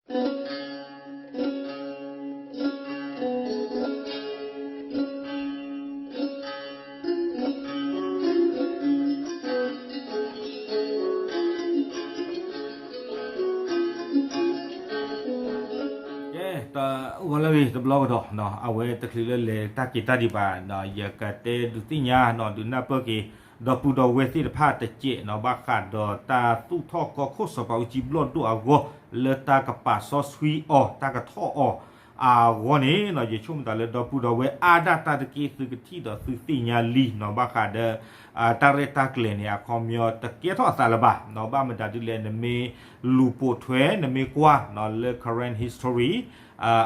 ကဲ, တဂီၤလၢအဂ့ၤတဘျီကဒီး, အဝဲတချုးလၢလဲၤတၢ်က့ၤတၢ်ဒံးဘၣ်, ယကတဲဒုးသ့ၣ်ညါ ဒုးနၢ်ပၢၢ်က့ၤ ဒီပုၢ်ဒီဝဲၢ်သ့ၣ်တဖၣ်တကဲးနီၤ ဘၣ်ဃးဒီးတၢ်သူၣ်ထီၣ်ကီၢ်ခိၣ်စီၤပၤအူကၠံဘျီၣ်ဒိၣ်အဂီၢ် လၢတၢ်ကပာ်စီဆှံအီၤ တၢ်ကထီၣ်အီၤအဂီၢ်န့ၣ်နီၤ, ယဆိကမိၣ်သးလၢဒီပုၢ်ဒီဝဲၢ်အါဒၣ်တၢ်တက့ၢ် သုကထံၣ်ဒီးသုသ့ၣ်ညါလံနီၤ, ဘၣ်ဃးဒီး တၢ်ရဲၣ်တၢ်ကျဲၤန့ၣ် အခီပညီတကဲထီၣ်အသးလၢၤဘၣ်နီၤ, ဘၣ်မတၤဒ်လဲၣ် နမ့ၢ်လူၤပိာ်ထွဲ နမ့ၢ်ကွၢ်နီၤ လၢ Karen History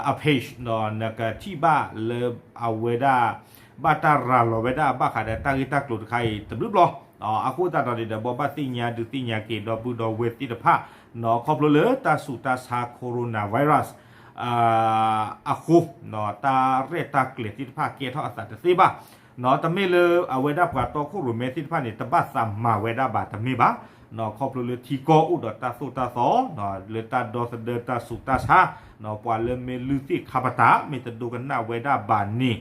အ page နီၤ နကထံၣ်ဘၣ်လၢအဝဲဒၣ် ဘၣ်တၢ်ရၤလီၤဝဲဒၣ် ဘၣ်ဃးဒီးတၢ်ဂ့ၢ်တၢ်ကျိၤတခါအံၤတဘျုးဘျီ, အဃိသတးဒီးန့ၣ်ဒီး ဘၣ်ဘၣ်သ့ၣ်ညါဒုးသ့ၣ်ညါက့ၤ ဒီပုၢ်ဒီဝဲၢ်သ့ၣ်တဖၣ်နီၤ, ခီဖျိလၢတၢ်ဆူးတၢ်ဆါ coronavirus အဃိ တၢ်ရဲၣ်တၢ်ကျဲၤသ့ၣ်တဖၣ်ကဲထီၣ်အသးတသ့ဘၣ်နီၤ, တမ့ၢ်လၢအဝဲဒၣ်ပှၤတီခိၣ်ရိၣ်မဲသ့ၣ်တဖၣ်န့ၣ် တဘၣ်သးမၤဝဲဒၣ်ဘၣ် တမ့ၢ်ဘၣ်နီၤ, ခီဖျိလၢထံကီၢ်အိၣ်ဒီးတၢ်သိၣ်တၢ်သီနီၤ, လၢတၢ်ဒီသဒၢတၢ်ဆူးတၢ်ဆါနီၤ, ပှၤလၢမ့ၢ်လုၢ်သ့ၣ်ခါပတာ် မ့ၢ်တဒိကနၣ်ဝဲဒၣ်ဘၣ်န့ၣ်နီၤ,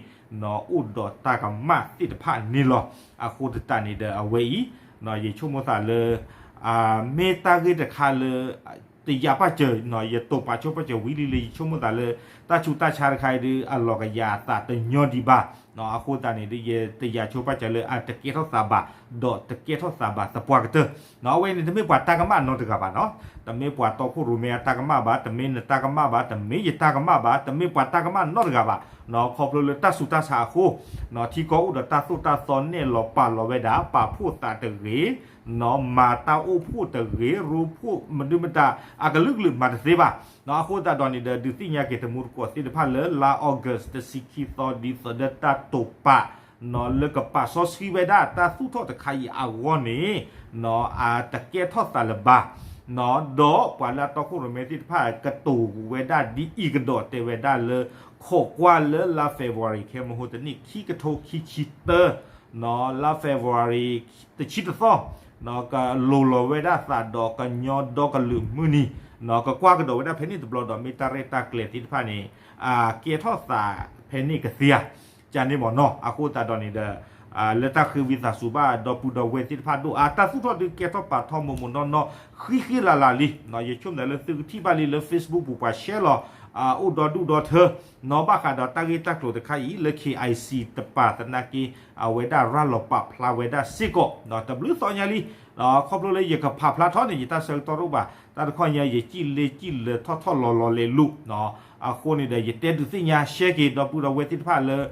အိၣ်ဒီးတၢ်ကမၣ်သ့ၣ်တဖၣ်န့ၣ်လီၤ. အဃိသတးန့ၣ်ဒီးအဝဲအံၤနီၤ, ယဆိကမိၣ်သးလၢ မ့ၢ်တၢ်ဂ့ၢ်တခါလၢ တယာ်ပာ်စၢၤနီၤ, ယတိာ်ပာ်ဆိပာ်စၢၤဝံၤလံလၢ ယဆိကမိၣ်သးလၢ တၢ်ဆူးတၢ်ဆါတခါအံၤဒီး အလီၤကယၤအသးတညီဒံးဘၣ်နီၤ, အဃိသတးန့ၣ်ဒီး ယတယာ်ဆိပာ်စၢၤလၢအတကဲထီၣ်သးဘၣ် ဒီးတကဲထီၣ်သးဘၣ်သပှၢ်ကတၢၢ်နီၤ, အဝဲန့ၣ်တမ့ၢ်ပှၤတၢ်ကမၣ်နီတဂၤဘၣ်နီၤ, တမ့ၢ်ပှၤတီခိၣ်ရိၣ်မဲအတၢ်ကမၣ်ဘၣ်, တမ့ၢ်နတၢ်ကမၣ်ဘၣ်, တမ့ၢ်ယတၢ်ကမၣ်ဘၣ်, တမ့ၢ်ပှၤတၢ်ကမၣ်နီတဂၤဘၣ်နီၤ, ခီဖျိလၢတၢ်ဆူးတၢ်ဆါအဃိနီၤ, ထံကီၢ်အိၣ်ဒီးတၢ်သိၣ်တၢ်သီ နဲၣ်လီၤပာ်လီၤဝဲဒၣ် ပာ်ဖှိၣ်သးတဂ့ၤ နီၤ, မၤတၢ်အိၣ်ဖှိၣ်တဂ့ၤ, ရိဖှိၣ်မဒုမတၤ အကလုာ်ကလုာ်မၤတသ့ဘၣ်နီၤ, အဃိသတးဒီးန့ၣ်ဒီး ဒုးသ့ၣ်ညါက့ၤတမူတကိးသ့ၣ်တဖၣ်လၢ လါ August တဆံခံသီ ဒ်သိးဒီးတၢ်တိာ်ပာ်နီၤ လၢကပာ်စီဆှံဝဲဒၣ်တၢ်သူၣ်ထီၣ်တခါအံၤအဂီၢ်န့ၣ်နီၤ, အတကဲထီၣ်သးလၢၤဘၣ်နီၤ, ဒီးပှၤလၢအတီခိၣ်ရိၣ်မဲသ့ၣ်တဖၣ် ကတိၤဝဲဒၣ်ဒ်အံၤကဒီး တဲဝဲဒၣ်လၢ ခိးကွၢ်လၢလါ February ခဲမုၢ်ဟိတနံၣ် ခံကထိခံဆံသၢ နီၤ, လါ February တဆံတသီ နီၤ, ကလိၤလီၤဝဲဒၣ်သးဒီးကညီဒီကလုာ်မုၢ်နံၤနီၤ, ကကွၢ်ကဒီးဝဲဒၣ်ဖဲန့ၣ်တဘျီဒီး မ့ၢ်တၢ်ရဲၣ်တၢ်ကျဲၤသ့ၣ်တဖၣ်န့ၣ် ကဲထီၣ်သးဖဲန့ၣ်ကသ့ဧါ, ကန့ၣ်မ့ၢ်နီၤ, အဃိသတးဒီးန့ၣ်ဒီး လၢတၢ်ဃ့ဝံသးစူၤဘၣ် ဒီပုၢ်ဒီဝဲၢ်သ့ၣ်တဖၣ်ဒိၣ်အါ တၢ်သူၣ်ထီၣ်ဒုးကဲထီၣ်ပာ်ထီၣ်မိၢ်မိၢ်နီၢ်နီၢ် ဃံဃံလၤလၤလံနီၤ, ယဆိကမိၣ်လၢသုကထံၣ်ဘၣ်လံလၢ Facebook ပူၤပှၤ share လီၤ အိၣ်ဒီဒူၣ်ဒီထၢ နီၤ, ဘၣ်ဃးဒီးတၢ်ဂ့ၢ်တၢ်ကျိၤတခါအံၤ လၢ KIC တပၤသနာ်က့ အဝဲဒၣ်ရၤလီၤပာ်ဖျါဝဲဒၣ်စ့ၢ်ကီးနီၤ, တဘျုးသီညါလံ ခီဖျိလၢယကဖးဖျါထီၣ်န့ၣ် ယတၢ်ဆၢကတီၢ်တအိၣ်ဘၣ်, တၢ်တခီညါ ယစံၣ်လ့စံၣ်လၢၤထီၣ်ထီၣ်လီၤလီၤလဲၤလိၤနီၤ, အဃိန့ၣ်ဒီး ယတဲဒုးသ့ၣ်ညါ share က့ၤ ဒီပုၢ်ဒီဝဲၢ်သ့ၣ်တဖၣ်လၢ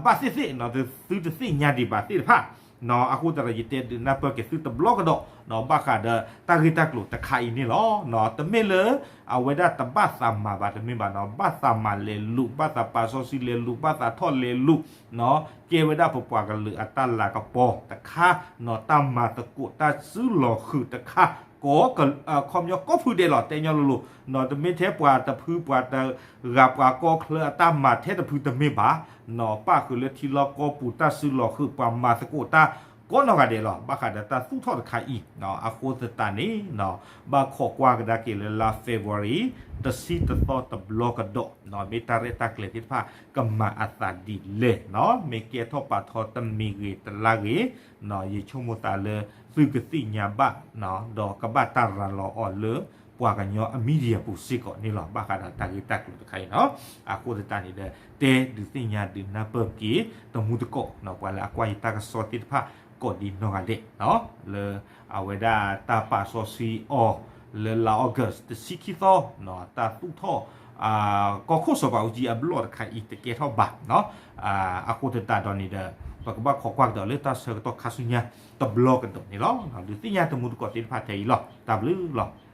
ဘၣ်သ့ၣ်သ့ၣ်နီၤ, သုတသ့ၣ်ညါဒံးဘၣ်သ့ၣ်တဖၣ်နီၤ, အဃိသတးဒီး ယတဲဒုးနၢ်ပၢၢ်က့ၤသုတဘျီကဒီးနီၤ, ဘၣ်ဃးဒီးတၢ်ဂ့ၢ်တၢ်ကျိၤတခါအံၤန့ၣ်လီၤ. တမ့ၢ်လၢ အဝဲဒၣ်တဘၣ်သးမၤဘၣ်တမ့ၢ်ဘၣ်နီၤ, ဘၣ်သးမၤလဲၤလိၤ, ဘၣ်သးပာ်စီဆှံလဲၤလိၤ, ဘၣ်သးထီၣ်လဲၤလိၤနီၤ, ကဲဝဲဒၣ်ပပှၤကလုာ်အတၢ်လၤကပီၤတခါနီၤ, တၢ်မၤသကိးတၢ်စုလီၤဃုာ်တခါ ကီ ခီပညီကိးဖုဒဲးလီၤ, တဲညီလိၤလိၤနီၤ, တမ့ၢ်ထဲပှၤတဖုပှၤတဂၤ ပှၤကီၢ်ချၢအတၢ်မၤထဲတဖုတမ့ၢ်ဘၣ်နီၤ, ပၣ်ဃုာ်လၢထံလီၢ်ကီၢ်ပူၤတၢ်စုလီၤဃုာ် ပှၤမၤသကိးတၢ်ကိးနီၢ်ဂၤဒဲးလီၤ. ဘၣ်ဃးဒီးတၢ်သူၣ်ထီၣ်တခါအံၤနီၤ, အဃိသတးန့ၣ်နီၤ, ဘၣ်ခိးကွၢ်ကဒါက့ၤလၢလါ February တဆံတသီတဘျီကဒီးနီၤ, မ့ၢ်တၢ်ရဲၣ်တၢ်ကျဲၤသ့ၣ်တဖၣ် ကမၤအသးဒ်လဲၣ်နီၤ, မ့ၢ်ကဲထီၣ်ပာ်ထီၣ်တမံၤဂ့ၤတလါဂ့ၤနီၤ, ယဆိကမိၣ်သးလၢ သုကသ့ၣ်ညါဘၣ်နီၤ, ဒီးကဘၣ်တၢ်ရၤလီၤအီၤလၢ ပှၤကညီအ media ပူၤစ့ၢ်ကီးန့ၣ်လီၤ. ဘၣ်ဃးဒီးတၢ်ဂ့ၢ်တၢ်ကျိၤတခါအံၤနီၤ, အဃိသတးန့ၣ်ဒီး တဲဒုးသ့ၣ်ညါဒုးနၢ်ပၢၢ်က့ၤ တမူတကိးနီၤ, ပှၤလၢအကွၢ်ယတၢ်ကစီၣ်သ့ၣ်တဖၣ် ကိးဒံနီၢ်ဂၤဒဲးနီၤ, လၢအဝဲဒၣ်တၢ်ပာ်စီဆှံအီၤ လၢလါ August တဆံခံသီနီၤ, တၢ်သူၣ်ထီၣ် ကီၢ်ခိၣ်စီၤပၤအူကၠံအဘျီၣ်တခါအံၤတကဲထီၣ်ဘၣ်နီၤ, အဃိသတးဒီးန့ၣ်ဒီး ပကဘၣ်ခိးကွၢ်ကဒီးလၢတၢ်ဆၢကတီၢ်ခါဆူညါတဘျီကဒီးန့ၣ်လီၤ. ဒုးသ့ၣ်ညါတမူတကိးသ့ၣ်တဖၣ်ထဲအံၤလီၤ. တၢ်ဘျုးလီၤ.